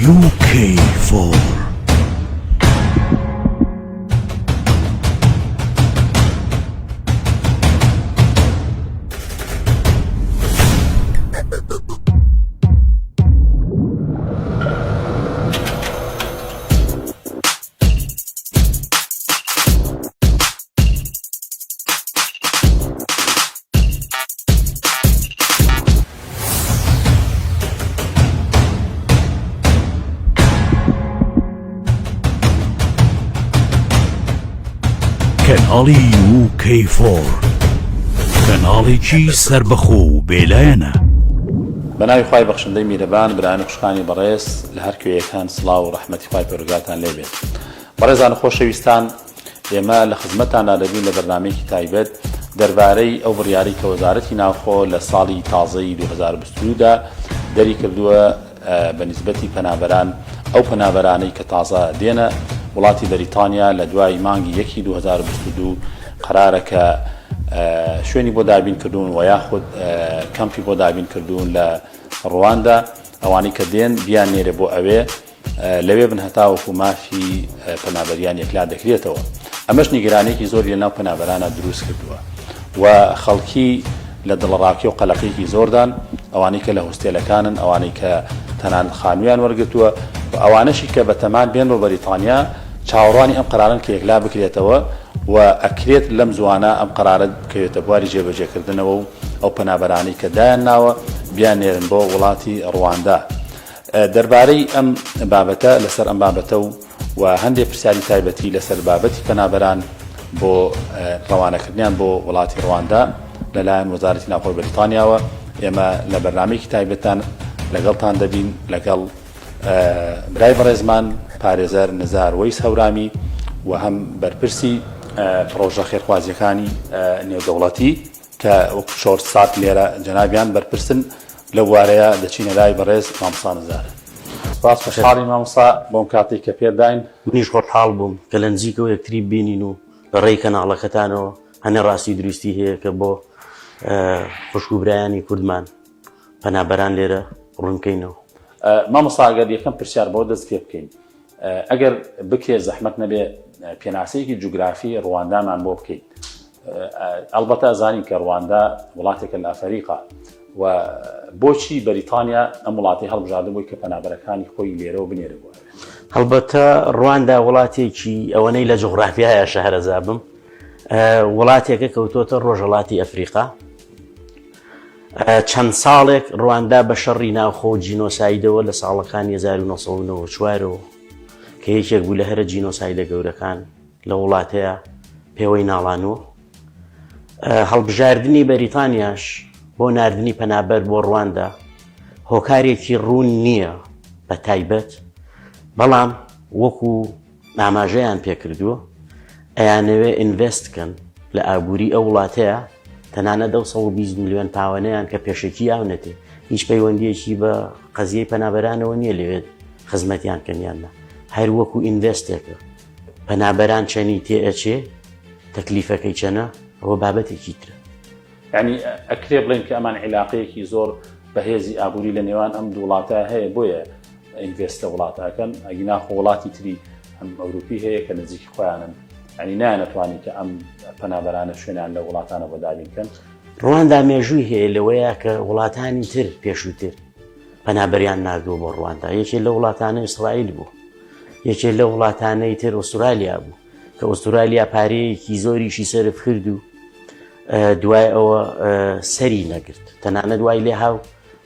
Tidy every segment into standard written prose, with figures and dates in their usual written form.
UK4. کەناڵی یوکەی فۆر کەناڵێکی سەربەخۆ و بێلایەنە. بەناوی خوای بەخشندەی میرەبان برایان و خوشکانی بەڕێز لە هەر کوێیەکان سڵاو و ڕەحمەتی خوای پەروەردگارتان لێ بێت بەڕێزان و خۆشەویستان ئێمە لە خزمەتتاندا دەبین لە بەرنامەیەکی تایبەت دەربارەی ئەو بڕیارەی کە وەزارەتی ناوخۆ لە ساڵی تازەی 2022 دا دەریکردووە بە نیسبەتی پەنابەران، ئەو پەنابەرانەی کە تازە دێنە وڵاتی بەریتانیا لە دوای مانگی یەکی 2022 قەرارە کە شوێنی بۆ دابین کردوون و یاخود کەمپی بۆ دابین کردوون لە ڕواندا ئەوانەی کە دێن بیان نێرێ بۆ ئەوێ لەوێ بن هەتاوەکو مافی پەنابەریان یەکلا دەکرێتەوە. ئەمەش نیگەرانییەکی زۆری لەناو پەنابەرانا دروست کردووە و خەڵکی لە دڵەڕاوکێ و قەلەقییەکی زۆردان، ئەوانەی کە لە هۆستێلەکانن، ئەوانەی کە تەنانەت خانوویان وەرگرتووە و ئەوانەشی کە بەتەمان بێن بۆ بەریتانیا چاوەڕوانی ئەم قەرارەن کە یەکلا بکرێتەوە و ئەکرێت لەم زووانە ئەم قەرارە بکەوێتە بواری جێبەجێکردنەوە و ئەو پەنابەرانەی کە دایانناوە بیاننێرن بۆ وڵاتی ڕواندا. دەربارەی ئەم بابەتە لەسەر ئەم بابەتە و و هەندێ پرسیاری تایبەتی لەسەر بابەتی پەنابەران بۆ ڕەوانەکردنیان بۆ وڵاتی ڕواندا لەلایەن وەزارەتی ناوخۆی بەریتانیاوە ئێمە لە بەرنامەیەکی تایبەتان لەگەڵتان دەبین لەگەڵ برای بەڕێزمان پارێزەر نزار وەیس هەورامی و هەم بەرپرسی پڕۆژە خێرخوازیەکانی نێودەوڵەتی کە وەکو شۆرت سات لێرە جەنابیان بەرپرسن لەو بوارەیا دەچینە لای بەڕێز مامۆستا نزار. سپاس خۆشحاڵین مامۆستا بۆم کاتەی کە پێت داین. منیش خۆشحاڵ بووم کە لە نزیکەوە یەکتری ببینین و لە ڕێی کەناڵەکەتانەوە هەنێ ڕاستی و دروستی هەیە کە بۆ خوشک و برایانی کوردمان پەنابەران لێرە ڕوون بکەینەوە. مامۆستا ئەگەر یەکەم پرسیار بەوە دەست پێ بکەین ئەگەر بکرێ زەحمەت نەبێ پێناسەیەکی جوگرافی ڕواندامان بۆ بکەیت ئەڵبەتە ئەزانین کە ڕواندا وڵاتێکە لە ئەفەریقا و بۆچی بەریتانیا ئەم وڵاتی هەڵبژاردە بۆی کە پەنابەرەکانی خۆی لێرەوە بنێرە بۆ هەڵبەتە ڕواندا وڵاتێکی ئەوەنەی لە جوغرافیایە شەهرەزا بم وڵاتێکە کەوتۆتە ڕۆژهەڵاتی ئەفریقا چەند ساڵێک ڕواندا بە شەڕی ناوخۆ و جینۆسایدەوە لە ساڵەکانی 1994ەوە کە یەکێک بوو لە هەرە جینۆسایدە گەورەکان لە وڵاتەیە پێوەی ناڵانووە. هەڵبژاردنی بەریتانیاش بۆ ناردنی پەنابەر بۆ ڕواندا هۆکارێکی ڕوون نییە بە تایبەت، بەڵام وەکو ئاماژەیان پێکردووە ئەیانەوێ invest کەن لە ئابووری ئەو وڵاتەیە تەنانەت ئەو 120 ملیۆن پاوەنەیان کە پێشەکی یاونەتێ هیچ پەیوەندیەکی بە قەزیەی پەنابەرانەوە نییە لەوێت خزمەتیان کەن یان نا هەر وەکو invest ێکە پەنابەران چەنی تێ ئەچێ تەکلیفەکەی چەنە ئەوە بابەتێکی ترە. یانی ئەکرێ بڵێین کە ئەمان عیلاقەیەکی زۆر بەهێزی ئابووری لە نێوان ئەم دوو وڵاتە هەیە بۆیە invest لە وڵاتە ئەکەن ئەگینا خۆ وڵاتی تری هەم ئەوروپی هەیە کە نزیکی خۆیانن یانی نایانەتوانی کە ئەم پەنابەرانە شوێنیان لە وڵاتانە بۆ دابین کەن. ڕواندا مێژووی هەیە لەوەیە کە وڵاتانی تر پێشووتر پەنابەریان ناردووە بۆ ڕواندا یەکێ لە وڵاتانە ئیسرائیل بوو یەکێ لە وڵاتانەی تر ئوسترالیا بوو کە ئوسترالیا پارەیەکی زۆریشی سەرف کرد و دوای ئەوە سەری نەگرت تەنانەت وای لێ هاو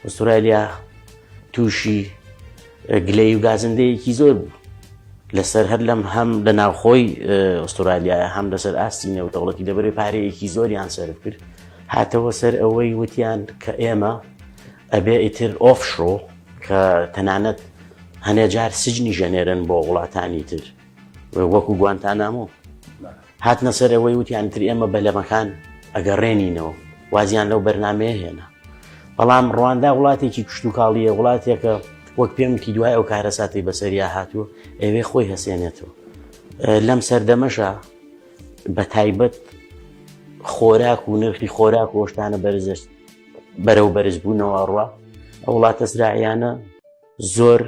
ئوسترالیا تووشی گلەی و گازندەیەکی زۆر بوو لەسەر هەر لەم هەم لە ناوخۆی ئوسترالیا هەم لەسەر ئاستی نێودەوڵەتی لەبەرەی پارەیەکی زۆریان سەرف کرد هاتەوە سەر ئەوەی وتیان کە ئێمە ئەبێ ئیتر ئۆفشۆ کە تەنانەت هەنێ جار سجنی ژەنێرن بۆ وڵاتانی تر وەکو گوانتانامۆ هاتنە سەر ئەوەی وتیان تر ئێمە بەلەمەکان ئەگەڕێنینەوە وازیان لەو بەرنمەیە هێنا بەڵام ڕواندا وڵاتێکی کشتتوکاڵیە وڵاتێکە وەک پێم وتی دوای ئەو کارەساتی بەسەریا هاتووە ئەوێ خۆی هەسێنێتەوە لەم سەردەمەشە بە تایبەت خۆراک و نرخی خۆراک و شتانە بەرزش بەرەو بەرزبوونەوە ئەڕوا ئەو وڵاتە زراعیانە. زۆر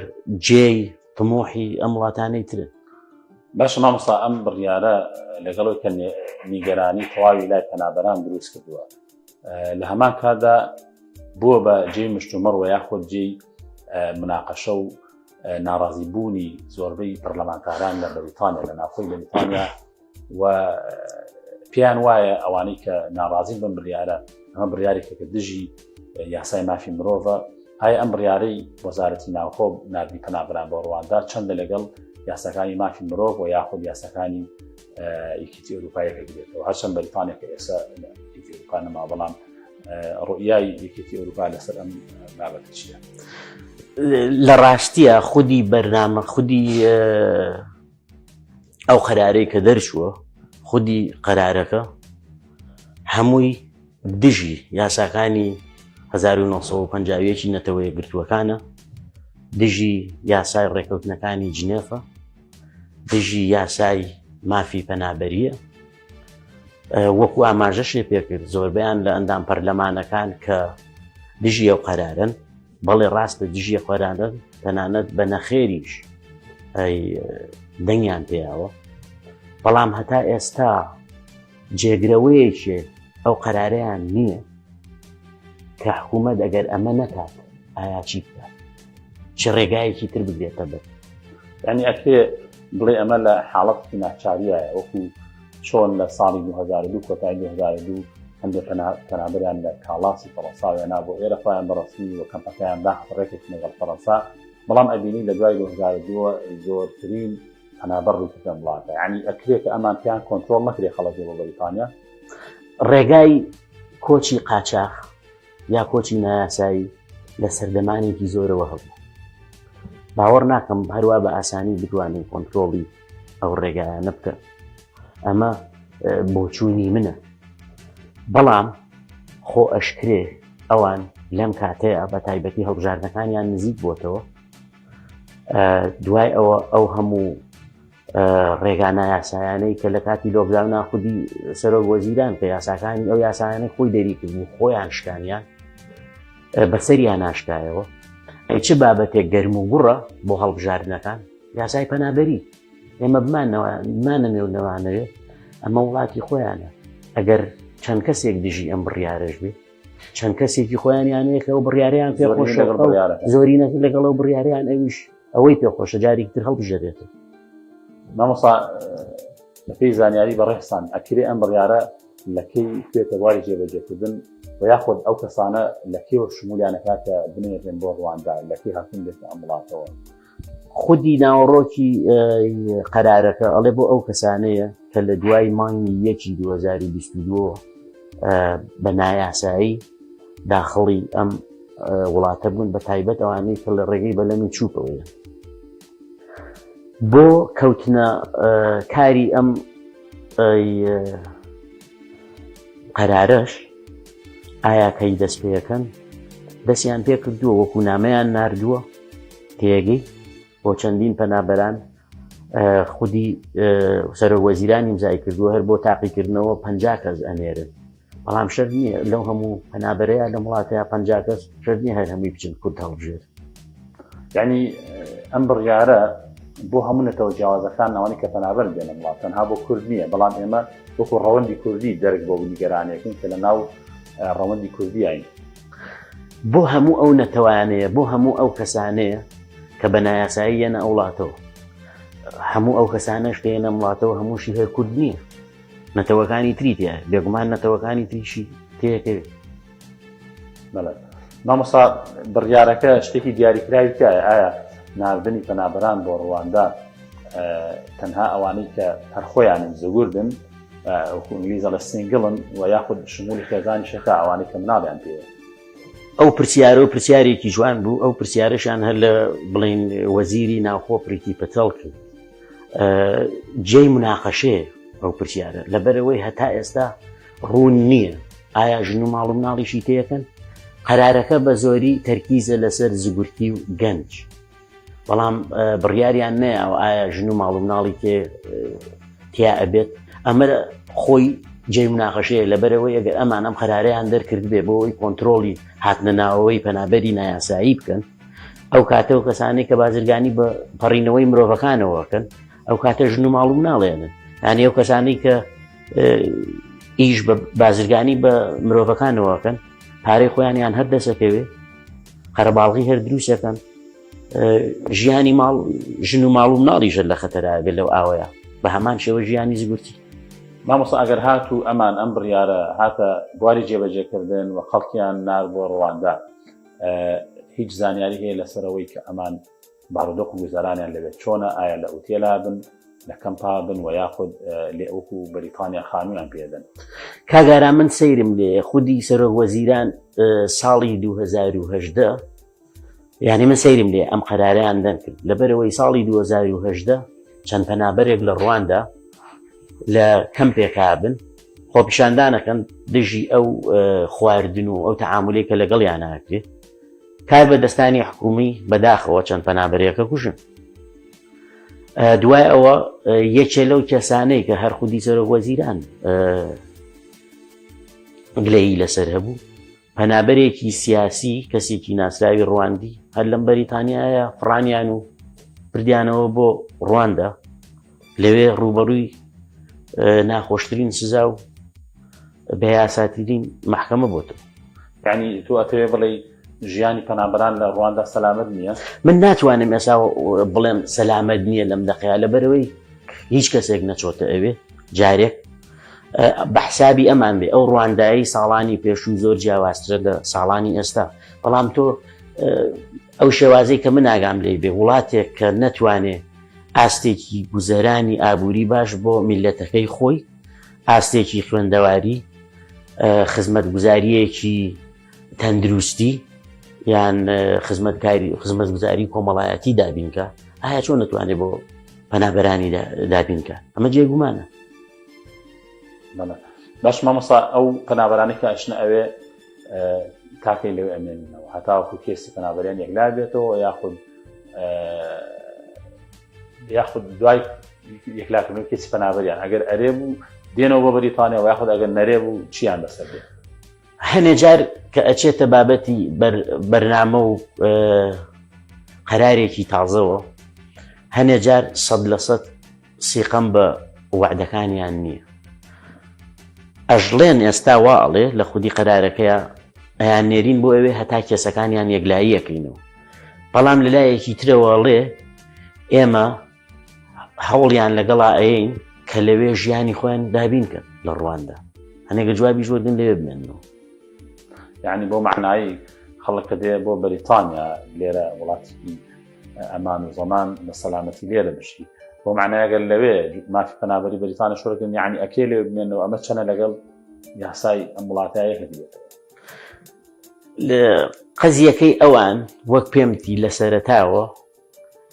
جێی تموحی ئەم وڵاتانەی ترن. باشە مامۆستا ئەم بڕیارە لەگەڵەوەی کە نیگەرانی تەواوی لای پەنابەران دروست کردووە لە هەمان کاتدا بووە بە جێی مشتومڕ و یاخود جێی مناقەشە و ناڕازی بوونی زۆربەی پەرلەمانتاران لە بەریتانیا لە ناوخۆی بەریتانیا و پێیان وایە ئەوانەی کە ناڕازین بەم بڕیارە ئەمە بڕیارێکە کە دژی یاسای مافی مرۆڤە ئایا ئەم بڕیارەی وەزارەتی ناوخۆ ناردنی پەنابەران بۆ ڕواندا چەندە لەگەڵ یاساکانی مافی مرۆڤ و یاخود یاساکانی یەکێتی ئەوروپا یەکەگرێتەوە هەرچەند بەریتانیا کە ئێستا یەکێتی ئەوروپا نەما بەڵام ڕوئیای یەکێتی ئەوروپا لەسەر ئەم بابەتە چییە؟ لە ڕاستیە خودی بەرنامە خودی ئەو قەرارەی کە دەرچووە خودی قەرارەکە هەمووی دژی یاساکانی 1950 نەتەوە یەکگرتووەکانە دژی یاسای ڕێکەوتنەکانی جنێفە دژی یاسای مافی پەنابەریە وەکو ئاماژەشێ پێکرد زۆربیان لە ئەندام پەرلەمانەکان کە دژی ئەو قەرارن بەڵێ ڕاستە دژی قەرارن تەنانەت بە نەخێریش دەنگیان پێیاوە بەڵام هەتا ئێستا جێگرەوەیەکێ ئەو قەرارەیان نییە کە حکوومەت ئەگەر ئەمە نەکات ئایا چی بکات چ ڕێگایەکی تر بگرێتە بەر ینی ئەکرێ بڵێ ئەمە لە حاڵەتی ناچاریایە وەکو چۆن لە ساڵی 2002 کۆتایی 2002 هەندێک پەنابەریان لە کاڵاسی فەڕەنسا وێنا بۆ ئێرە خۆیان بەڕەسمی و کەمپەکەیان داخست ڕێککەوتن لەگەڵ فەڕەنسا بەڵام ئەبینی لە دوای 2002 زۆرترین پەنابەر ڕووی کردە وڵاتە یعنی ئەکرێ کە ئەمان پێیان کۆنترۆڵ نەکرێ خەڵک بۆ بەریتانیا. ڕێگای کۆچی قاچاخ یا کۆچی نایاسایی لە سەردەمانێکی زۆرەوە هەبوو باوەڕ ناکەم هەروا بە ئاسانی بتوانن کۆنترۆڵی ئەو ڕێگایانە بکەن ئەمە بۆچوونی منە بەڵام خۆ ئەشکرێ ئەوان لەم کاتەیە بە تایبەتی هەڵبژاردنەکانیان نزیک بۆتەوە دوای ئەوە ئەو هەموو ڕێگا نایاسایانەی کە لە کاتی لۆکداونا خودی سەرۆک وەزیران کە یاساکانی ئەو یاسایانەی خۆی دەری کردبوو خۆیان شکانیان بەسەریان ناشکایەوە ئەی چ بابەتێک گەرم و گوڕە بۆ هەڵبژاردنەکان یاسای پەنابەری ئێمە بمانەوە و نەوانەوێ ئەمە وڵاتی خۆیانە ئەگەر چەند کەسێک دژی ئەم بڕیارەش بێ چەند کەسێکی خۆیانیان هەیە کە ئەو بڕیاریان پێ خۆشە زۆرینە لەگەڵ ئەو بڕیاریان ئەویش ئەوەی پێ خۆشە جارێکی تر هەڵبژێرێت. مامۆستا بەپێی زانیاری بەڕێزتان ئەکرێ ئەم بڕیارە لە کەی بێتە بواری جێبەجێکردن و یاخود ئەو کەسانە لە کێوە شمولیان ئەکات کە بنێرێن بۆ ڕواندا لە کەی هاتوون بێتە ئەم وڵاتەوە؟ خودی ناوەڕۆکی قەرارەکە ئەڵێ بۆ ئەو کەسانەیە کە لە دوای مانگی یەکی 2022 بە نایاسایی داخڵی ئەم وڵاتە بوون بە تایبەت ئەوانەی کە لە ڕێگەی بەلەمی چووکەوەیە بۆ کەوتنە کاری ئەم قەرارەش ئایا کەی دەست پێەکەن دەستیان پێ کردووە وەکو نامەیان نردووە تێگەی بۆ چەندین پەنابەران خودی سەرۆک وەزیران ئیمزای کردووە هەر بۆ تاقیکردنەوە پ کەس ئەنێرن بەڵام شەر نییە لەو هەموو پەنابەرەیە لەم وڵاتەیە پ کەس شەر نییە هەر هەمووی بچن کورد هەڵبژێر یعنی ئەم بڕیارە بۆ هەموو نەتەوە جیاوازەکان ئەوانەی کە پەنابەر دێنە وڵات تەنها بۆ کورد نییە بەڵام ئێمە وەکو ڕەوەندی کوردی دەرک بۆ نیگەرانێکین کە لە ناو ڕەوەندی کوردیین بۆ هەموو ئەو نەتەوانەیە بۆ هەموو ئەو کەسانەیە کە بە نایاسایی یەنە ئەو وڵاتەوە هەموو ئەو کەسانەش کە یەنە وڵاتەوە هەمووشی هەر کورد نییە نەتەوەکانی تری تیا بێگومان نەتەوەکانی تریشی تێکەوێت بەڵێ مامۆستا بڕیارەکە شتێکی دیاریکراوی تایە ئایا ناردنی پەنابەران بۆ ڕواندا تەنها ئەوانەی کە هەر خۆیانن زگوردن وەکو ئینگلیز ئەڵێ single ن و یاخود شمولی خێزانی شەکا ئەوانەی کە مناڵیان پێیە. ئەو پرسیارە و پرسیارێکی جوان بوو ئەو پرسیارەشان هەر لە بڵین وەزیری ناوخۆ پریتی پەتەڵ کرد جێی مناقەشەیە ئەو پرسیارە لەبەرەوەی هەتا ئێستا ڕوون نییە ئایا ژن و ماڵ و مناڵیشی تێکەن قەرارەکە بە زۆری تەرکیزە لەسەر زگورتی و گەنج بەڵام بڕیاریان نەیاوە ئایا ژن و ماڵ و مناڵی تێ تیا ئەبێت ئەمە خۆی جێ مناقەشەیە لەبەرەوەی ئەگەر ئەمان ئەم قەرارەیان دەرکرد بێ بۆ ئەوەی کۆنتترۆڵی هاتنە ناوەوەی پەنابەری نایاسایی بکەن. ئەو کاتە و کەسانەی کە بازرگانی بە پەڕینەوەی مرۆڤەکانەوەکەن ئەو کاتە ژن و ماڵ و مناڵێنن یعنی ئەو کەسانەی کە ئیش بە بازرگانی بە مرۆڤەکانەوەکەن پارەی خۆیانیان هەر دەسەکەوێ قەرەباڵغی هەر دروستەکەن ژیانی ماڵ ژن و ماڵ و مناڵیشە لە خەتەرا بێت لەو ئاوەیە بە هەمان شێوە ژیانی زگورتی. مامۆستا ئەگەر هاتوو ئەمان ئەم بڕیارە هاتە بواری جێبەجێکردن و خەڵکیان نارد بۆ ڕواندا هیچ زانیاری هەیە لەسەر ئەوەی کە ئەمان بارودۆخ و گوزەرانیان لەوێ چۆنە ئایا لە ئوتێلا بن لە کەمپا بن و یاخود لێ وەکو بەریتانیا خانوویان پێدەن؟ کاک ئارام من سەیرم لێ خودی سەرۆک وەزیران ساڵی 2018 یعنی من سەیرم لێ ئەم قەرارەیان دەرکرد لەبەرەوەی ساڵی 2018 چەند پەنابەرێک لە ڕواندا لە کەمپێکا بن خۆپیشاندانەکەن دژی ئەو خواردن و ئەو تەعامولەی کە لەگەڵیان ناکرێت کار بە دەستانی حکومی بەداخەوە چەند پەنابەرێکە کوژن دوای ئەوە یەکێ لەو کەسانەی کە هەر خودی سەرۆک وەزیران گلەیی لەسەر هەبوو پەنابەرێکی سیاسی کەسێکی ناسراوی ڕواندی هەر لەم بەریتانیایە فڕانیان و بردیانەوە بۆ ڕواندا لەوێ ڕووبەڕووی ناخۆشترین سزا و بە یاساترین محکەمە بۆتەوە. یعنی تۆ ئەتەوێ بڵێ ژیانی پەنابەران لە ڕواندا سەلامەت نییە؟ من ناتوانم ئێستا بڵێم سەلامەت نییە لەم دەقەیە لەبەرەوەی هیچ کەسێک نەچۆتە ئەوێ جارێک بە حسابی ئەمان بێ ئەو ڕواندایی ساڵانی پێشوو زۆر جیاوازترە لە ساڵانی ئێستا بەڵام تۆ ئەو شێوازەی کە من ئاگام لێ بێ وڵاتێک کە نەتوانێ ئاستێکی گوزەرانی ئابووری باش بۆ میلەتەکەی خۆی ئاستێکی خوێندەواری خزمەتگوزاریەکی تەندروستی یان خزمەتکاری خزمەتگوزاری کۆمەڵایەتی دابینکە ئایا چۆن نتوانێت بۆ پەنابەرانی دابینکە ئەمە جێگومانە باش مامۆسا ئەو پەنابەرانی کە ئەچنە ئەوێ تاکەی لەوێ ئەمێننەوە هەتاوەکو کێسی پەنابەریان یەکلا بێتەوە یاخود یاخود دوای یەکلاکردنەوەی کێسی پەنابەریان ئەگەر ئەرێ بوو دێنەوە بۆ بەریتانیا و یاخود ئەگەر نەرێ بوو چیان بەسەر دێ؟ هەنێ جار کە ئەچێتە بابەتی بەرنامە و قەرارێکی تازەوە هەنێ جار سەد لە سەد سیقەم بە وەعدەکانیان نییە. ئەژڵێن ئێستا وا ئەڵێ لە خودی قەرارەکەیا ئەیان نێرین بۆ ئەوێ هەتا کێسەکانیان یەکلایی ئەکەینەوە. بەڵام لە لایەکی ترەوە ئەڵێ ئێمە هەوڵیان لەگەڵا ئەیەین کە لەوێ ژیانی خۆیان دابین کەن لە ڕواندا. هەنێکە جوابیش وەرگن لەوێ بمێننەوە. یعنی بۆ مەعنایی خەڵک کە دێ بۆ بەریتانیا لێرە وڵاتێکی ئەمان و زەمان بە سەلامەتی لێرە بژی بۆ معنای ئەگەر لەوێ مافی پەنابەری بەریتانیا شۆرکردن یعنی ئەکێ لێ بمێنەوە ئەمە چەنە لەگەڵ یاسای ئەم وڵاتایە هەبێت قەزیەکەی ئەوان وەک پێمتی لە سەرەتاوە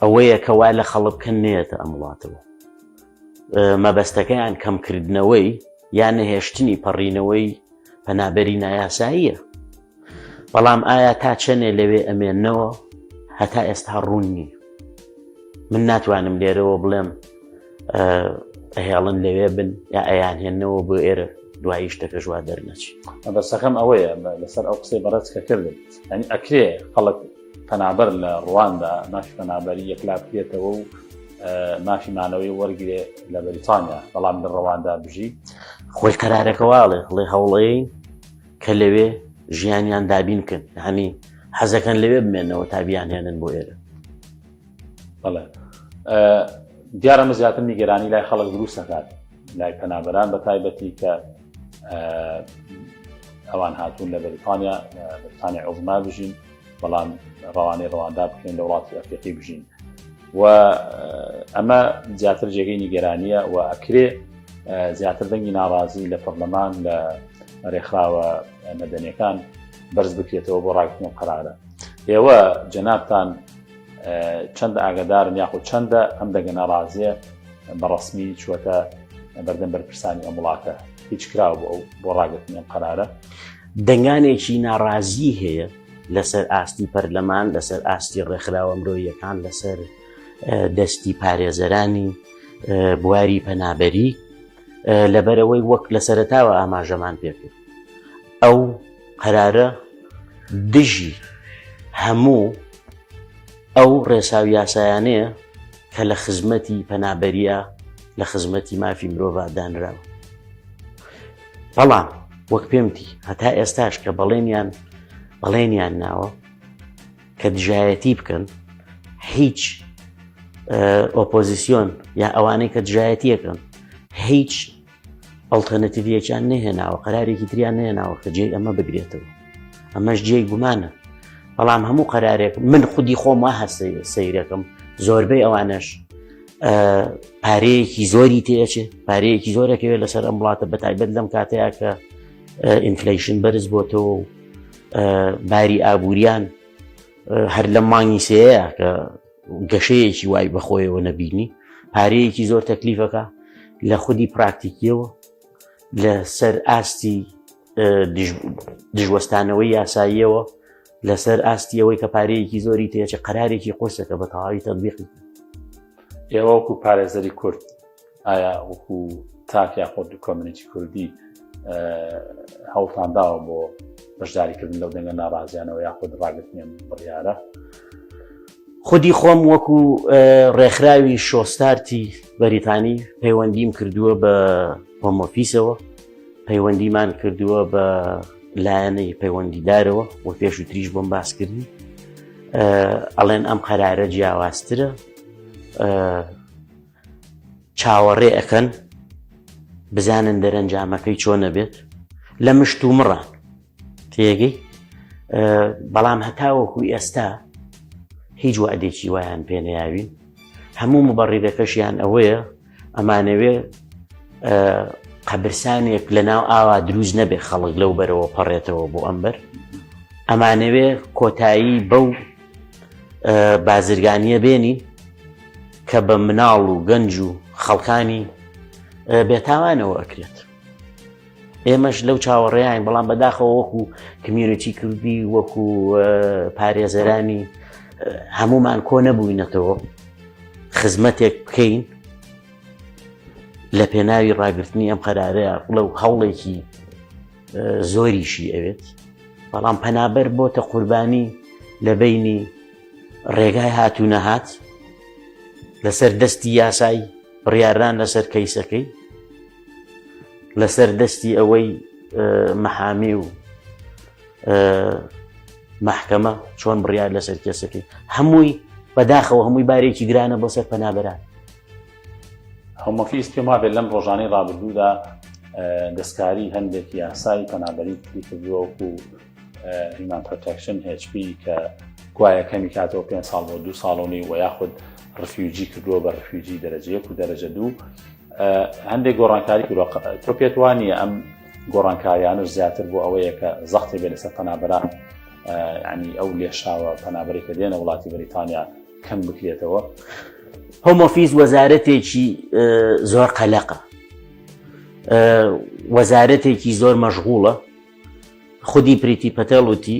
ئەوەیە کە وا لە خەڵک بکەن نێتە ئەم وڵاتەوە مەبەستەکەیان کەمکردنەوەی یان نەهێشتنی پەڕینەوەی پەنابەری نایاساییە بەڵام ئایا تا چەنێ لەوێ ئەمێنەوە هەتا ئێستا ڕوون نییە من ناتوانم لێرەوە بڵێم ئەهێڵن لەوێ بن یا ئەیان هێنەوە بۆ ئێرە دوایی شتەکە ژوا دەرنەچی مەبەستەکەم ئەوەیە لەسەر ئەو قسەی بەڕێز کە کردن یعنی ئەکرێ خەڵک پەنابەر لە ڕواندا مافی پەنابەری یەکلا بکرێتەوە و مافی مانەوەی وەرگێ لە بەریتانیا بەڵام لە ڕەواندا بژی خۆی قەرارەکە واڵێ هەڵێ هەوڵەیە کە لەوێ ژیانیان دابین بکەن هەمی حەزەکەن لەوێ بمێنەوە تا بیان هێنن بۆ ئێرە بەڵێ دیارە ئەمە زیاتر نیگەرانی لای خەڵک دروست دەکات لای پەنابەران بە تایبەتی کە ئەوان هاتوون لە بەریتانیا بەریتانیا عوزما بژین بەڵام ڕەوانەی ڕەواندا بکرێن لە وڵاتی ئەفریقی بژین و ئەمە زیاتر جێگەی نیگەرانیە و ئەکرێ زیاتر دەنگی ناڕازی لە پەرلەمان لە ڕێکخراوە مەدەنیەکان بەرز بکرێتەوە بۆ ڕاگرتنی قەرارە ئێوە جەنابتان چەندە ئاگادارن یاخود چەندە ئەم دەنگە ناڕازیە بە ڕسمی چوەتە بەردەم بەرپرسانی ئەم وڵاتە هیچ کراوە بۆ ئەو بۆ ڕاگرتنی ئەم قەرارە؟ دەنگانێکی ناڕازی هەیە لەسەر ئاستی پەرلەمان، لەسەر ئاستی ڕێکخراوە مرۆییەکان، لەسەر دەستی پارێزەرانی بواری پەنابەری، لەبەرئەوەی وەک لە سەرەتاوە ئاماژەمان پێکرد ئەو قەرارە دژی هەموو. ئەو ڕێسا و یاسایانەیە کە لە خزمەتی پەنابەریە لە خزمەتی مافی مرۆڤ دانراوە. بەڵام وەک پێمتی هەتا ئێستاش کە بەڵێنیان بەڵێنیان ناوە کە دژایەتی بکەن هیچ ئۆپۆزیسیۆن یا ئەوانەی کە دژایەتیەکەن هیچ alternative ێکیان نەهێناوە قەرارێکی تریان نەهێناوە کە جێی ئەمە بگرێتەوە ئەمەش جێی گومانە بەڵام هەموو قەرارێک من خودی خۆم وا هەست سەیرەکەم زۆربەی ئەوانەش پارەیەکی زۆری تێچێ پارەیەکی زۆرەکەوێت لەسەر ئەم وڵاتە بە تایبەت لەم کاتەیە کە inflation بەرز بۆتەوە و باری ئابووریان هەر لەم مانگی سێیە کە گەشەیەکی وای بەخۆیەوە نەبینی پارەیەکی زۆر تەکلیفەکە لە خودی پراکتیکیەوە لەسەر ئاستی دژوەستانەوەی یاساییەوە لەسەر ئاستی ئەوەی کە پارەیەکی زۆری تێچێ قەرارێکی قورسە کە بە تەواوی تەطبیقی ئێوە وەکو پارێزەری کورد ئایا وەکو تاک یاخود community کوردی هەوڵتان داوە بۆ بەشداریکردن لەو دەنگە ناڕازیانەوە یاخود ڕاگرتنی ئەم بڕیارە؟ خودی خۆم وەکو ڕێکخراوی شۆستارتی بەریتانی پەیوەندیم کردووە بە Home Office ەوە پەیوەندیمان کردووە بە لایەنەی پەیوەندیدارەوە و پێشووتریش بۆم باسکردی ئەڵێن ئەم قەرارە جیاوازترە چاوەڕێ ئەکەن بزانن دەرەنجامەکەی چۆنە بێت لە مشت و مڕان تێگەی بەڵام هەتاوەکو ئێستا هیچ وعدێکی وایان پێنەیاوین هەموو مبەڕیرەکەشیان ئەوەیە ئەمانەوێ قەبرسانێک لە ناو ئاوا دروست نەبێ خەڵک لەو بەرەوە پەڕێتەوە بۆ ئەمبەر ئەمانەوێ کۆتایی بەو بازرگانیە بێنین کە بە مناڵ و گەنج و خەڵکانی بێتاوانەوە ئەکرێت ئێمەش لەو چاوەڕێیان بەڵام بەداخەوە وەکو community کوردی وەکو پارێزەرانی هەمومان کۆ نەبووینەتەوە خزمەتێک بکەین لە پێناوی ڕاگرتنی ئەم قەرارەیە لەو هەوڵێکی زۆریشی ئەوێت بەڵام پەنابەر بۆتە قوربانی لە بینی ڕێگای هات و نەهات لەسەر دەستی یاسای بڕیاران لەسەر کەیسەکەی لەسەر دەستی ئەوەی مەحامی و مەحکەمە چۆن بڕیار لەسەر کێسەکەی هەمووی بەداخەوە هەمووی بارێکی گرانە بۆ سەر پەنابەران. Home Office پێم وابێت لەم ڕۆژانەی ڕابردوودا دەستکاری هەندێک یاسای پەنابەری کردووە وەکو Human Protection HP کە گوایە کەمی کاتەوە پێ ساڵ بۆ دو ساڵ و نیو و یاخود refugee کردووە بە refugee دەرەجە یەک و دەرەجە دوو هەندێک گۆڕانکاری کردووە تۆ پێت وا نییە ئەم گۆڕانکاریانش زیاتر بۆ ئەوەیە کە زەختی بێ لەسەر پەنابەران ینی ئەو لێشاوە پەنابەری کە دێنە وڵاتی بەریتانیا کەم بکرێتەوە؟ Home Office وەزارەتێکی زۆر قەلەقە وەزارەتێکی زۆر مەشغوڵە خودی پریتی پەتێڵ وتی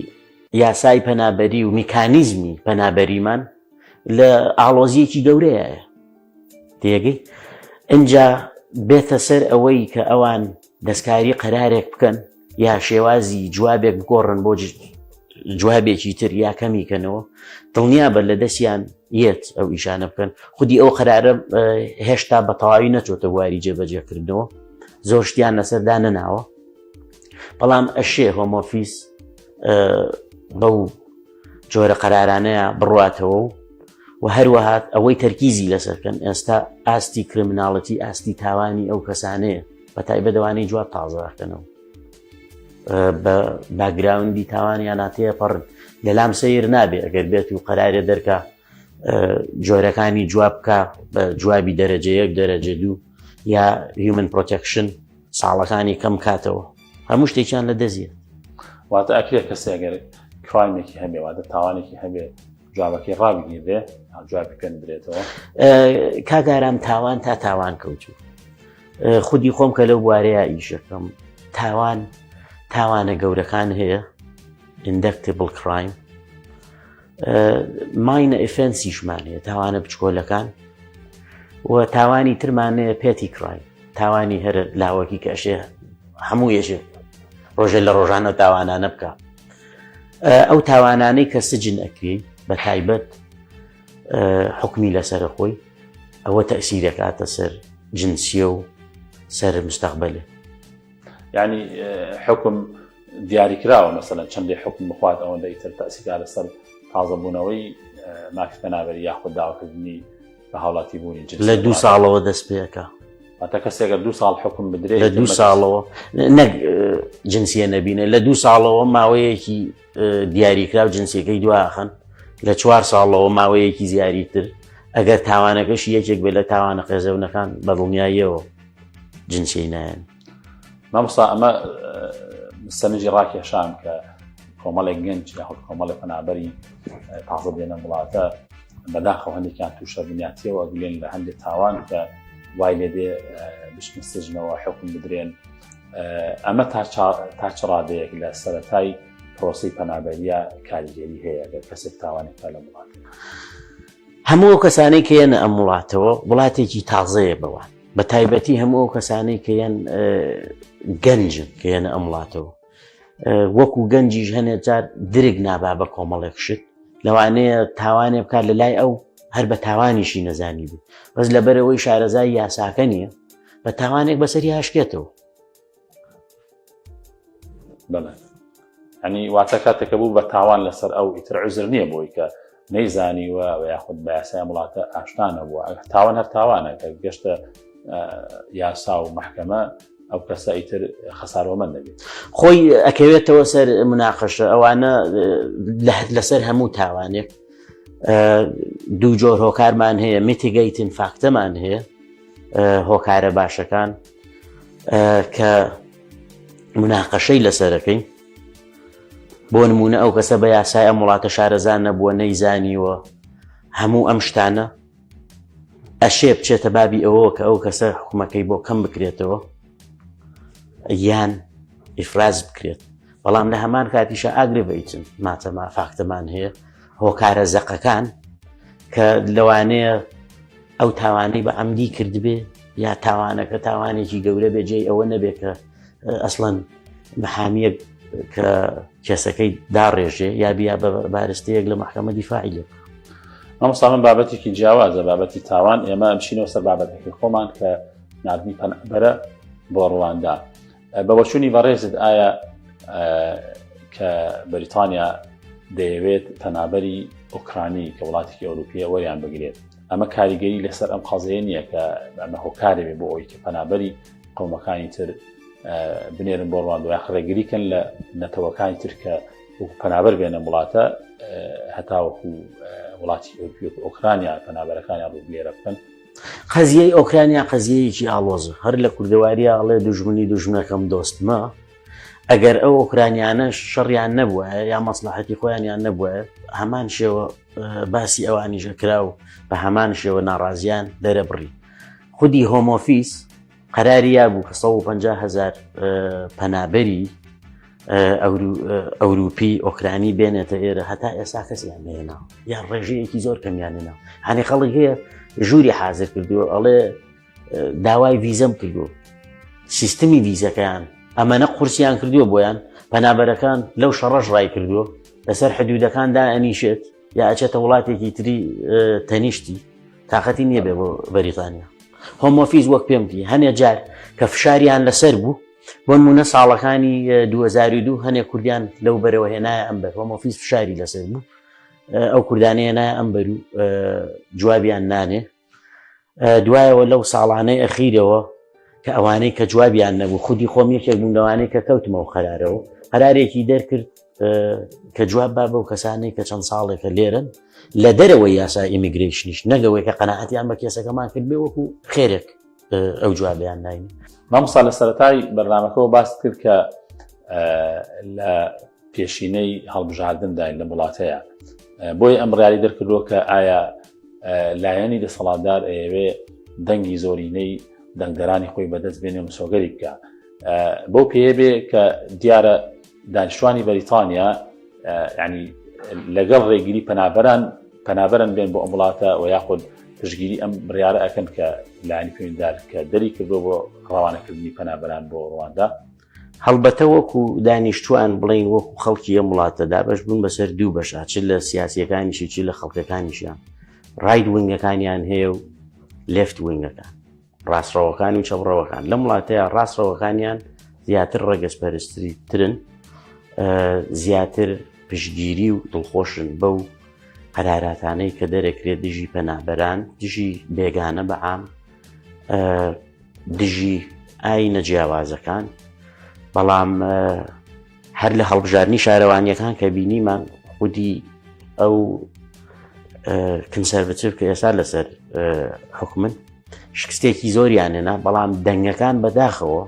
یاسای پەنابەری و میکانیزمی پەنابەریمان لە ئاڵۆزیەکی گەورەیە تێگەی ئینجا بێتە سەر ئەوەی کە ئەوان دەستکاری قەرارێک بکەن یا شێوازی جوابێک بگۆڕن بۆ جوابێکی تر یا کەمی کەنەوە دڵنیا بە لە دەستیان یەت ئەو ئیشانە بکەن خودی ئەو قەرارە هێشتا بە تەواوی نەچۆتە بواری جێبەجێکردنەوە زۆر شتیان لەسەردا نەناوە بەڵام ئەشێ Home Office بەو جۆرە قەرارانەیە بڕاتەوە و و هەروەها ئەوەی تەرکیزی لەسەرکەن ئێستا ئاستی criminality ئاستی تاوانی ئەو کەسانەیە بە تایبەت ئەوانەی جواب تازەکەنەوە بە background ی تاوانیان ناتێپەڕن لەلام سەیر نابێ ئەگەر بێت و قەرارێ دەرکە جۆرەکانی جواب بکە بە جوابی دەرەجە یەک دەرەجە دوو یا Human Protection ساڵەکانی کەم کاتەوە هەموو شتێکیان لە دەزیە واتە ئەکرێ کەسێ گەر crime ێکی هەبێ واتە تاوانێکی هەبێ جوابەکەی ڕابگیرێ جوابی پێ بدرێتەوە کاک ئارام تاوان تا تاوان کەوتوو خودی خۆم کە لەو بوارەیە ئیشەکەم تاوان تاوانە گەورەکان هەیە indictable crime minor offence یشمان هەیە تاوانە بچکۆلەکان و تاوانی ترمان هەیە petty crime تاوانی هەر لاوەکی کە ئەشێ هەموو یەژێ ڕۆژێ لە ڕۆژانە تاوانانە بکە ئەو تاوانانەی کە سجن ئەکری بە تایبەت. حکمی لەسەر خۆی ئەوە تەسیرەکاتە سەر جنسیە و سەر مستەقبلێ. یعنی حکم دیاریکراوە مەسەلەن چەندێ حکم بخوات ئەوەندە ئیتر تەسیرا لەسەر تازەبوونەوەی مافی پەنابەری یاخود داواکردنی بە هاوڵاتی بوونی جنسی لە دوو ساڵەوە دەست پێەکە واتە کەسێکە دوو ساڵ حکم بدرێت لە دوو ساڵەوە نەک جنسیە نەبینێ لە دوو ساڵەوە ماوەیەکی دیاریکراو جنسیەکەی دواخەن لە چوار ساڵەوە ماوەیەکی زیاریتر ئەگەر تاوانەکەشی یەکێک بێت لە تاوانە قێزەونەکان بە دڵنیاییەوە جنسیەی نایەن. مامۆستا ئەمە سەرنجی ڕاکێشام کە کۆمەڵێک گەنج یاخود کۆمەڵێک پەنابەری تازە دێنە وڵاتە بەداخەوە هەندێکیان تووشە بنیاتیەوە گلێن لە هەندێک تاوان کە وای لێ دێ بچنە سجنەوە حکم بدرێن ئەمە تا چ ڕادەیەک لە سەرەتای پرۆسی پەنابەریە کاریگەری هەیە گەر کەسێک تاوانێک لە وڵات هەموو ئەو کەسانەی کە یەنە ئەم وڵاتەوە وڵاتێکی تازەیە بەوان بە تایبەتی هەموو ئەو کەسانەی کە یەن گەنجن کە یەنە ئەم وڵاتەوە وەکو گەنجیش هەنێ جار درک نابا بە کۆمەڵێک شت لەوانەیە تاوانێ بکات لە لای ئەو هەر بە تاوانیشی نەزانی بوو بەس لەبەرەوەی شارەزای یاساکە نییە بە تاوانێک بەسەری هاشکێتەوە بەڵێ ئەنی واتە کاتێکە بوو بە تاوان لەسەر ئەو ئیتر عزر نییە بۆی کە نەیزانیوە و یاخود بە یاسای وڵاتە ئاشنا نەبووە تاوان هەر تاوانە کە گەشتە یاسا و محکەمە ئەو کەسە ئیتر خەسارۆمەند دەبێت خۆی ئەکەوێتەوە سەر مناقەشە ئەوانە لەسەر هەموو تاوانێک دوو جۆر هۆکارمان هەیە mitigating factor مان هەیە هۆکارە باشەکان کە مناقەشەی لەسەرەکەین بۆ نمونە ئەو کەسە بە یاسای ئەم وڵاتە شارەزان نەبووە نەیزانیوە هەموو ئەم شتانە ئەشێ بچێتە بابی ئەوە کە ئەو کەسە حکومەکەی بۆ کەم بکرێتەوە یان ئیفراز بکرێت بەڵام لە هەمان کاتیشە aggravating ماتەما factor مان هەیە هۆکارە زەقەکان کە لەوانەیە ئەو تاوانەی بە عەمدی کردبێ یا تاوانەکە تاوانێکی گەورە بێ جێی ئەوە نەبێ کە ئەسڵەن محامیەک کە کێسەکەی داڕێژێ یا بیا بە بارستەیەک لە محکەمە دیفاعی لێ بکا. مامۆستا من بابەتێکی جیاوازە بابەتی تاوان ئێمە بچینەوە سەر بابەتەکەی خۆمان کە ناردنی پەنابەرە بۆ ڕواندا بە بۆچوونی بەڕێزت ئایا کە بەریتانیا دەیەوێت پەنابەری ئۆکرانی کە وڵاتێکی ئەوروپیە وەریان بگرێت ئەمە کاریگەری لەسەر ئەم قەزەیە نییە کە ئەمە هۆکارێ بێ بۆ ئەوەی کە پەنابەری قەومەکانی تر بنێرن بۆ ڕواندە یاخ ڕێگری کەن لە نەتەوەکانی تر کە وەکو پەنابەر بێنە وڵاتە هەتاوەکو وڵاتی ئەوروپی وەکو ئۆکرانیا پەنابەرەکانیان ڕوو لێرە بکەن. قەزیەی ئۆکرانیا قەزیەیەکی ئاڵۆزە هەر لە کوردەواریا ئەڵێ دوژمنی دوژمنەکەم دۆستمە ئەگەر ئەو ئۆکرانیانە شەڕیان نەبووە یا مەسلحەتی خۆیانیان نەبووە هەمان شێوە باسی ئەوانیشە کرا و بە هەمان شێوە ناڕازیان دەرەبڕی خودی Home Office قەراری یابوو کە 150 هزار پەنابەری ئەوروپی ئۆکرانی بێنێتە ئێرە هەتا ئێستا کەسیان نێنا یان ڕێژەیەکی زۆر کەمیان نێنا هەنێ خەڵک هەیە ژووری حاضر کردووە ئەڵێ داوای ڤیزەم کردووە سیستمی ڤیزەکەیان ئەمەنە قورسیان کردووە بۆیان پەنابەرەکان لەو شەڕەش ڕای کردووە لەسەر حدودەکاندا ئەنیشێت یا ئەچێتە وڵاتێکی تری تەنیشتی تااقەتی نییە بێ بۆ بەریتانیا Home Office وەک پێم دی هەنێ جار کە فشاریان لەسەر بوو بۆ نمونە ساڵەکانی 2002 هەنێ کوردیان لەو بەرەوە هێنایە ئەم بەر Home Office فشاری لەسەر بوو ئەو کوردانەیە هێنایە ئەم بەر و جوابیان نانێ دوایەوە لەو ساڵانەی ئەخیرەوە کە ئەوانەی کە جوابیان نەبوو خودی خۆم یەکێک بووم لەوانەی کە کەوتمەوە قەرارەوە قەرارێکی دەرکرد کە جواب با بەو کەسانەی کە چەند ساڵێکە لێرن لە دەرەوەی یاسا immigration یش نەگەوەی کە قەنەعەتیان بە case ەکەمان کرد بێ وەکو خێرێک ئەو جوابیان ناین. مامۆستا لە سەرەتای بەرنامەکەەوە باست کرد کە لە پێشینەی هەڵبژاردنداین لەم وڵاتەیە بۆیە ئەم بڕیاری دەرکردووە کە ئایا لایەنی دەسەڵاتدار ئەیەوێ دەنگی زۆرینەی دەنگدەرانی خۆی بەدەست بێنێ و مسۆگەری بکە بەو پێیە بێ کە دیارە دانیشتوانی بەریتانیا ینی لەگەڵ ڕێگیری پەنابەران پەنابەرن بێن بۆ ئەم وڵاتە و یاخود پشگیری ئەم بڕیارە ئەکەن کە لایەنی پەیوەندیدار کە دەری کردو بۆ ڕەوانەکردنی پەنابەران بۆ ڕواندا هەڵبەتە وەکو دانیشتوان بڵین وەکو خەڵکی ئەم وڵاتە دابەش بوون بەسەر دوو بەشا چ لە سیاسیەکانیشی چ لە خەڵکەکانیشیان. right wing ەکانیان هەیە و left wing ەکان ڕاستڕەوەکان و چەپڕەوەکان لەم وڵاتەیە ڕاستڕەوەکانیان زیاتر ڕەگەزپەرستترن زیاتر پشتگیری و دڵخۆشن بەو قەراراتانەی کە دەرەکرێت دژی پەنابەران دژی بێگانە بە عام دژی ئاینە جیاوازەکان بەڵام هەر لە هەڵبژاردنی شارەوانیەکان کە بینیمان خودی ئەو Conservative کە ئێستا لەسەر حکومن شکستێکی زۆریان هێنا بەڵام دەنگەکان بەداخەوە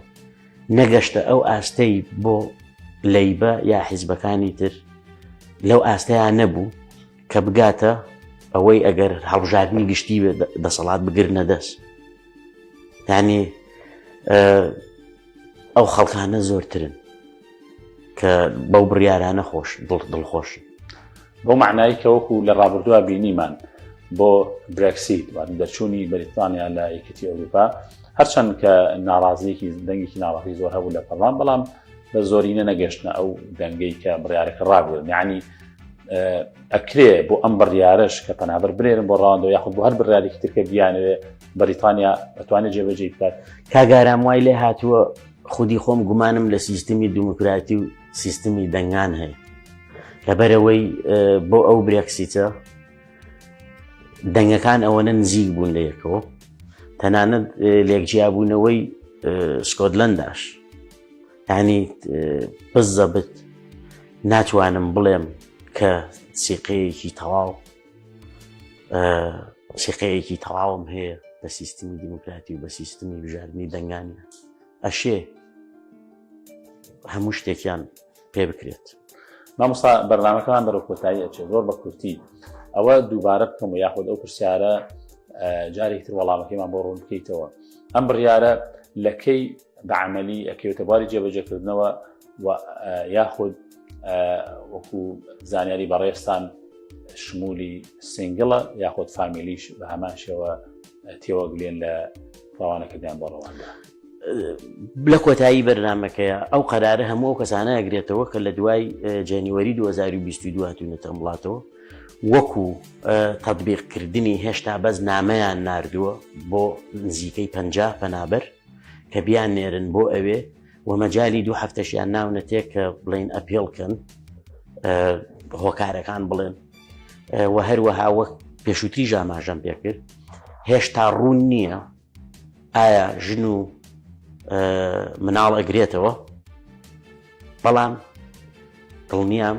نەگەشتە ئەو ئاستەی بۆ لەیبە یا حیزبەکانی تر لەو ئاستەیان نەبوو کە بگاتە ئەوەی ئەگەر هەڵبژاردنی گشتی دەسەڵات بگرنە دەست یعنی ئەو خەڵکانە زۆرترن کە بەو بڕیارانە خۆش دڵ دڵخۆشن. بەو مەعنای کە وەکو لە ڕابردووە بینیمان بۆ برێکسیت واتە دەرچوونی بەریتانیا لە یەکێتی ئەوروپا هەرچەند کە ناڕازیەکی دەنگێکی ناڕازی زۆر هەبوو لە پەرلەمان بەڵام بە زۆرینە نەگەشتنە ئەو دەنگەی کە بڕیارەکە ڕابگرن یعنی ئەکرێ بۆ ئەم بڕیارەش کە پەنابەر بنێرن بۆ ڕاوەندەوە یاخود بۆ هەر بڕیارێکی تر کە بیانەوێ بەریتانیا ئەتوانێت جێبەجێی بکات. کاک ئارام وای لێ هاتووە خودی خۆم گومانم لە سیستمی دیموکراتی و سیستمی دەنگان هەیە لەبەرەوەی بۆ ئەو برێکسیتە دەنگەکان ئەوەنە نزیک بوون لە یەکەوە تەنانەت لێکجیابوونەوەی سکۆتلەنداش یانی بزەبت ناتوانم بڵێم کە سیقەیەکی تەواو سیقەیەکی تەواوم هەیە بە سیستمی دیموکراتی و بە سیستمی بژاردنی دەنگانیان ئەشێ هەموو شتێکیان پێ بکرێت. مامۆستا بەرنامەکەمان بەرەو کۆتایی ئەچێت زۆر بە کورتی ئەوە دووبارە بکەم و یاخود ئەو پرسیارە جارێکی تر وەڵامەکەیمان بۆ ڕوون بکەیتەوە ئەم بڕیارە لە کەی بە عملی ئەکەوێتە بواری جێبەجێکردنەوە و یاخود وەکو زانیاری بەڕێزتان شمولی single ە یاخود family ش بە هەمان شێوە تێوەگلێن لە ڕەوانەکردیان بۆ ڕەواندا. لە کۆتایی بەرنمەکەیە ئەو قەرارە هەموو ئەو کەسانە ئەگرێتەوە کە لە دوای January 2022 هاتوونەتە ئەم وڵاتەوە وەکو تەطبیقکردنی هێشتا بەس نامەیان ناردووە بۆ نزیکەی 50 پەنابەر کە بیان نێرن بۆ ئەوێ و مەجالی دوو هەفتەشیان ناونەتێ کە بڵین appeal کەن هۆکارەکان بڵێن و هەروەها وەک پێشووتری ژاماژەم پێکرد هێشتا ڕوون نییە ئایا ژن و مناڵ ئەگرێتەوە بەڵام دڵنیام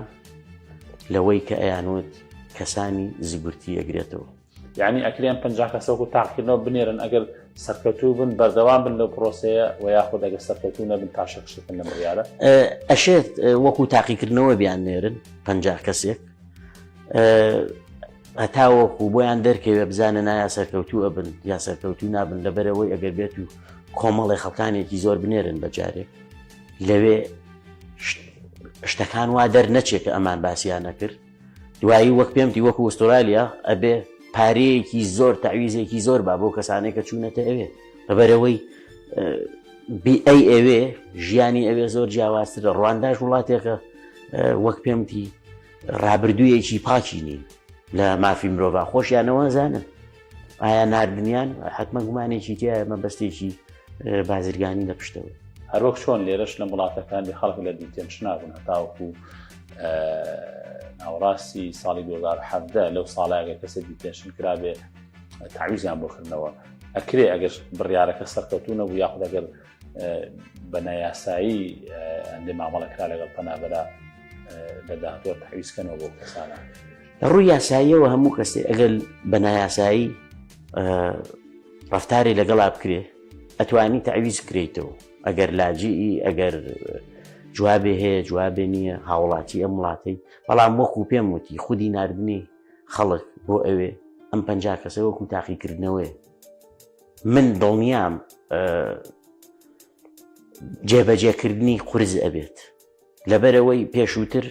لەوەی کە ئەیانوت کەسانی زگورتی ئەگرێتەوە یعنی ئەکرێن 50 کەسە وەکو تاقیکردنەوە بنێرن ئەگەر سەرکەوتوو بن بەردەوام بن لەو پرۆسەیە و یاخود ئەگەر سەرکەوتوو نەبن پاشەکشە بکەن لەم بڕیارە. ئەشێت وەکو تاقیکردنەوە بیان نێرن 50 کەسێک هەتاوەکو بۆیان دەرکەوێ بزانن ئایا سەرکەوتوو ئەبن یا سەرکەوتوو نابن لەبەرەوەی ئەگەر بێت و کۆمەڵی خەڵکانێکی زۆر بنێرن بە جارێک لەوێ شتەکان وا دەرنەچێت کە ئەمان باسییان نەکرد دوایی وەک پێم تی وەکو ئوسترالیا ئەبێ پارەیەکی زۆر تەعویزێکی زۆر با بۆ کەسانێک کە چوونەتە ئەوێ لەبەرەوەی بی ئەی ئەوێ ژیانی ئەوێ زۆر جیاوازترە ڕوانداش وڵاتێکە وەک پێم تی ڕابردوویەکی پاکی نین لە مافی مرۆڤ خۆشیانەوە زانن ئایا ناردنیان حتمما گومانێکی تایە مەبەستێکی بازرگانی لە پشتەوە. هەروەک چۆن لێرەش لەم وڵاتەکان بێ خەڵک لە detention نا بوون هەتاوەکو ناوەڕاستی ساڵی 2017 لەو ساڵە ئەگەر کەسێک detention کرابێ تەعویزیان بۆ کردنەوە ئەکرێ ئەگەر بڕیارەکە سەرکەوتوو نەبوو یاخود ئەگەر بە نایاسایی هەندێ مامەڵە کرا لەگەڵ پەنابەرە لە داهاتووە تەعویزکەنەوە بۆ کەسانە. لە ڕووی یاساییەوە هەموو کەسێ ئەگەر بە نایاسایی ڕفتاری لەگەڵا بکرێ ئەتوانی تەعویز کرێیتەوە ئەگەر لاجیئی ئەگەر جوابێ هەیە جوابێ نییە هاوڵاتی ئەم وڵاتەی بەڵام وەکو پێم وتی خودی ناردنی خەڵک بۆ ئەوێ ئەم پ کەسە وەکو تاقیکردنەوەی من دڵنیام جێبەجێکردنی قورس ئەبێت لەبەرەوەی پێشووتر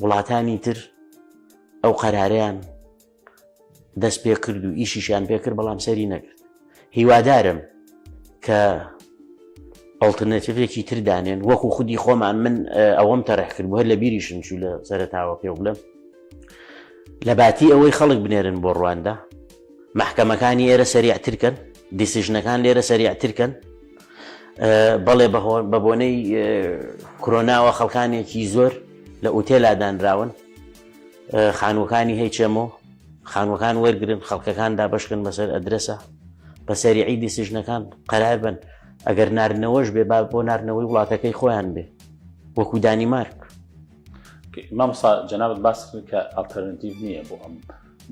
وڵاتانی تر ئەو قەرارەیان دەست پێ کرد و ئیشیشیان پێ کرد بەڵام سەری نەکرد هیوادارم کە ئەڵتەرناتیڤێکی تر دانێن وەکو خودی خۆمان من ئەوەم تەرح کرد بۆ هەر لە بیریشم چوو لە سەرەتاوە پێ بڵێم لە باتی ئەوەی خەڵک بنێرن بۆ ڕواندا. مەحکەمەکانی ئێرە سەریعتر کەن، decision ەکان لێرە سەریعتر کەن. بەڵێ بە بۆنەی کرۆناوە خەڵکانێکی زۆر لە ئوتێلا دانراون، خانووەکانی هەیچێمۆ خانووەکان وەرگن، خەڵکەکان دابەشکن بەسەر ئەدرەسە، بە سەریعی decision ەکان قەرار بن. ئەگەر ناردنەوەش بێ با بۆ ناردنەوەی وڵاتەکەی خۆیان بێ وەکو دانیمارک. مامۆستا جەنابت باس کرد کە ئەڵتەرنتیڤ نییە بۆ ئەم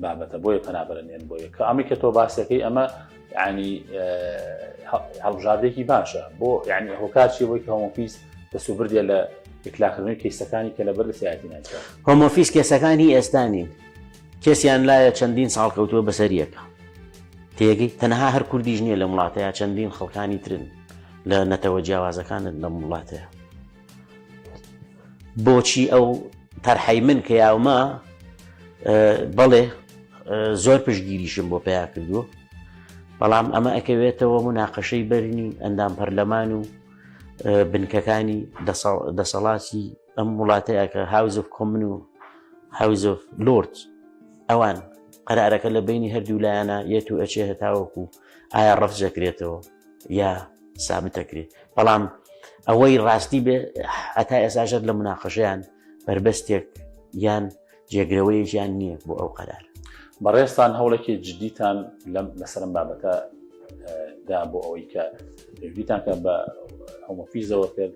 بابەتە بۆیە پەنابەرە نێن بۆیە کە ئەمەی کە تۆ باسەکەی ئەمە ینی هەڵبژاردێکی باشە بۆ ینی هۆکار چی بۆی کە Home Office دەسوبردە لە یەکلاکردنەوەی case ەکانی کە لەبەر سیاتی ناچێت Home Office case ەکانی ئێستا نین case یان لایە چەندین ساڵ کەوتووە بەسەر یەکە تێگەی تەنها هەر کوردیش نییە لەم وڵاتەیە چەندین خەڵکانی ترن لە نەتەوە جیاوازەکانن لەم وڵاتەیە بۆچی ئەو تەرحەی من کە یاومە بەڵێ زۆر پشگیریشم بۆ پیا کردووە بەڵام ئەمە ئەکەوێتەوە مناقەشەی بەرنی ئەندام پەرلەمان و بنکەکانی دەسەڵاتی ئەم وڵاتەیە کە House of Common و House of Lord ئەوان قەرارەکە لە بینی هەردوو لایەنە یەت و ئەچێ هەتاوەکو ئایا ڕەفزەکرێتەوە یا سابت دەکرێت بەڵام ئەوەی ڕاستی بێ هەتا ئێساشەر لە مناقەشەیان بەربەستێک یان جێگرەوەیەکیان نییە بۆ ئەو قەرار. بەڕێزتان هەوڵێکی جدیتان لەم لەسەر ئەم بابەتە دا بۆ ئەوەی کە پێشبینیتان کە بە Home Office ەوە کرد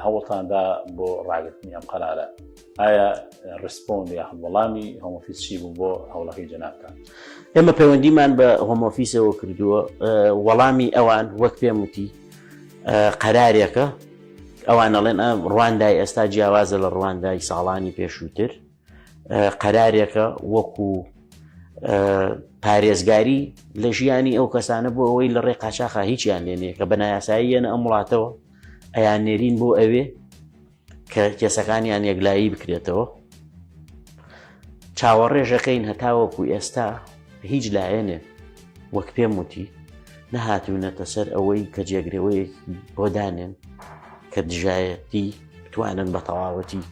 هەوڵتاندا بۆ ڕاگرتنی ئەم قەرارە ئایا respond یاخود وەڵامی Home Office چی بوو بۆ هەوڵەکەی جەنابتان؟ ئێمە پەیوەندیمان بە Home Office ەوە کردووە وەڵامی ئەوان وەک پێم وتی قەرارێکە ئەوان ئەڵێن ڕواندای ئێستا جیاوازە لە ڕواندای ساڵانی پێشووتر قەرارێکە وەکو پارێزگاری لە ژیانی ئەو کەسانە بۆ ئەوەی لە ڕێ قاچاخا هیچیان لێنێ کە بەنایاسایی یەنە ئەم وڵاتەوە ئەیان نێرین بۆ ئەوێ کە کێسەکانیان یەکلایی بکرێتەوە چاوەڕێژەکەین هەتاوەکو ئێستا هیچ لایەنێک وەک پێم وتی نەهاتوونەتە سەر ئەوەی کە جێگرەوەیەکی بۆ دانێن کە دژایەتی بتوانن بە تەواوەتی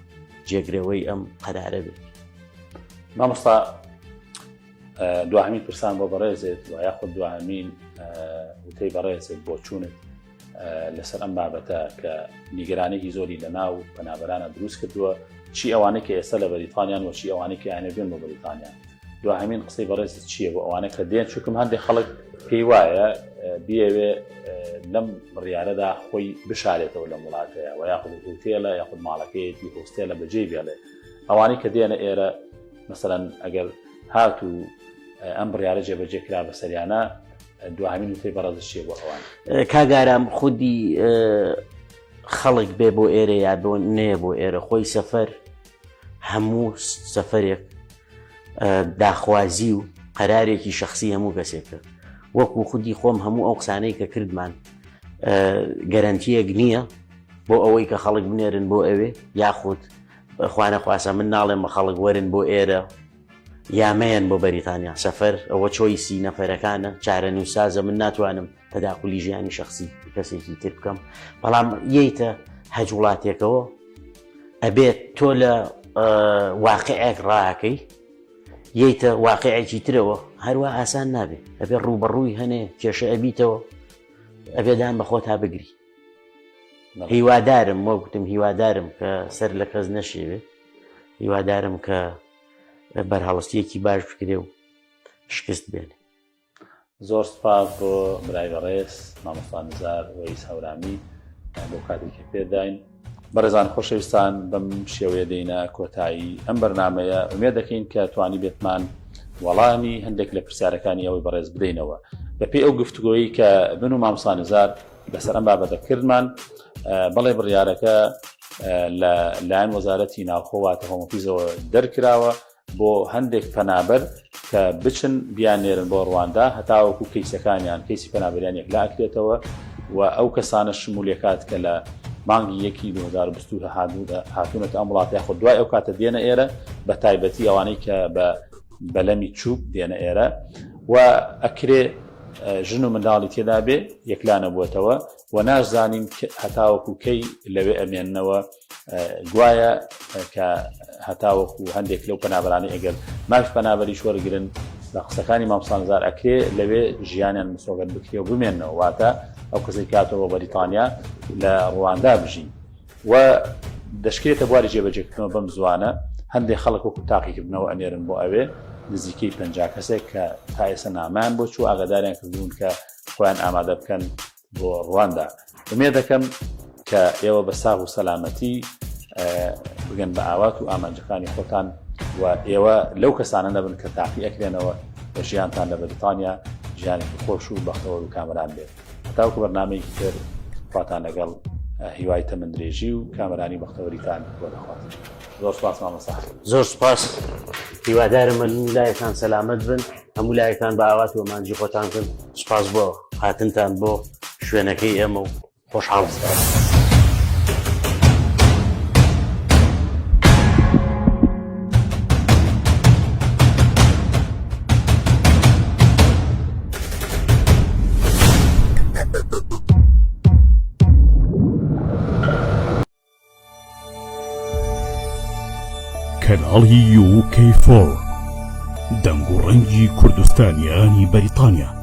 جێگرەوەی ئەم قەرارە بێت. مامۆستا دواهەمین پرسان بۆ بەڕێزێت و یاخود دواهەمین وتەی بەڕێزێت بۆ چوونت لەسەر ئەم بابەتە کە نیگەرانێکی زۆری لە ناو پەنابەرانە دروست کردووە چی ئەوانەی کە ئێستا لە بەریتانیان و چی ئەوانەی کە یانە بێن بۆ بەریتانیا دواهەمین قسەی بەڕێزت چییە بۆ ئەوانە کە دێن چونکم هەندێک خەڵک پێی وایە بیەوێ لەم بڕیارەدا خۆی بشارێتەوە لەم وڵاتەیە و یاخود هوتێلە یاخود ماڵەکەیەتی هۆستێلە بەجێی بێڵێ ئەوانەی کە دێنە ئێرە مەسەلەن ئەگەر هاتوو ئەم بڕیارە جێبەجێ کرا بەسەریانە دواهەمین وتەی بەڕێزت چییە بۆ ئەوان؟ کاک ئارام خودی خەڵک بێ بۆ ئێرە یا بۆ نێ بۆ ئێرە خۆی سەفەر هەموو سەفەرێک داخوازی و قەرارێکی شخصی هەموو کەسێکە وەکو خودی خۆم هەموو ئەو قسانەی کە کردمان گەرەنتیەک نییە بۆ ئەوەی کە خەڵک بنێرن بۆ ئەوێ یاخود خوانەخواسە من ناڵێم بە خەڵک وەرن بۆ ئێرە یا مەیەن بۆ بەریتانیا سەفەر ئەوە چۆیسی نەفەرەکانە چارەنووسسازە من ناتوانم تەداخولی ژیانی شخصی کەسێکی تر بکەم بەڵام یەیتە هەج وڵاتێکەوە ئەبێت تۆ لە واقعێک ڕاکەی یەیتە واقعێکی ترەوە هەروە ئاسان نابێ ئەبێ ڕووبەڕووی هەنێ کێشە ئەبیتەوە ئەبێدان بە خۆتا بگری هیوادارم وەک گوتم هیوادارم کە سەر لە کەس نەشێوێ هیوادارم کە بەرهەڵستیەکی باش بکرێ و شکست بێنێ. زۆر سپاس بۆ برای بەڕێز مامۆستا نزار وەیس هەورامی بۆ کاتی کە پێداین. بەڕێزان خۆشەویستان بەم شێوەیە دێینە کۆتایی ئەم بەرنامەیە ئومێد دەکەین کە توانی بێتمان وەڵامی هەندێک لە پرسیارەکانی ئەوەی بەڕێز بدەینەوە بەپێی ئەو گفتوگۆیی کە من و مامۆستا نزار لەسەر ئەم بابەتە کردمان بەڵێ بڕیارەکە لە لایەن وەزارەتی ناوخۆ واتە Home Office ەوە دەرکراوە بۆ هەندێک پەنابەر کە بچن بیاننێرن بۆ ڕواندا هەتاوەکو کەیسەکانیان کەیسی پەنابەریان یەکلا ئەکرێتەوە و ئەو کەسانە شمولێکات کە لە مانگی یەکی 2022 هاتوونەتە ئەم وڵاتە یاخود دوای ئەو کاتە دێنە ئێرە بە تایبەتی ئەوانەی کە بە بەلەمی چوب دێنە ئێرە و ئەکرێ ژن و منداڵی تێدا بێ یەکلا نەبووەتەوە و ناشزانین هەتاوەکو کەی لەوێ ئەمێننەوە گوایە کە هەتاوەکو هەندێک لەو پەنابەرانەی ئەگەر مافی پەنابەریش وەرگرن بە قسەکانی مامۆستا نزار ئەکرێ لەوێ ژیانیان مسۆگەر بکرێ و بمێنەوە واتە ئەو کەسەی کاتەوە بۆ بەریتانیا لە ڕواندا بژی و دەشکرێتە بواری جێبەجێکردنەوە بەم زوانە هەندێک خەڵک وەکو تاقیکردنەوە ئەنێرن بۆ ئەوێ نزیکەی 50 کەسێک کە تا ئێستا نامان بۆ چوو ئاگاداریان کردوون کە خۆیان ئامادە بکەن بۆ ڕواندا ئومێدەکەم کە ئێوە بە ساغ و سەلامەتی بگەن بە ئاوات و ئامانجەکانی خۆتان و ئێوە لەو کەسانە نەبن کە تاقی ئەکرێنەوە لە ژیانتان لە بەریتانیا ژیانێکی خۆش و بەختەوەر و کامەران بێت هەتاوکو بەرنامەیەکی تر خواتان لەگەڵ هیوای تەمەندرێژی و کامەرانی بەختەوەریتان بۆ دەخوازم زۆر سپاس مامۆستا. زۆر سپاس هیوادارم هەموو لایەکتان سەلامەت بن هەموو لایەکتان بە ئاوات و ئامانجی خۆتان بن سپاس بۆ هاتنتان بۆ شوێنەکەی ئێمە و خۆشحاڵ سپاس. کەناڵی یو کەی فۆر دەنگ و ڕەنگی کوردستانیانی بەریتانیا.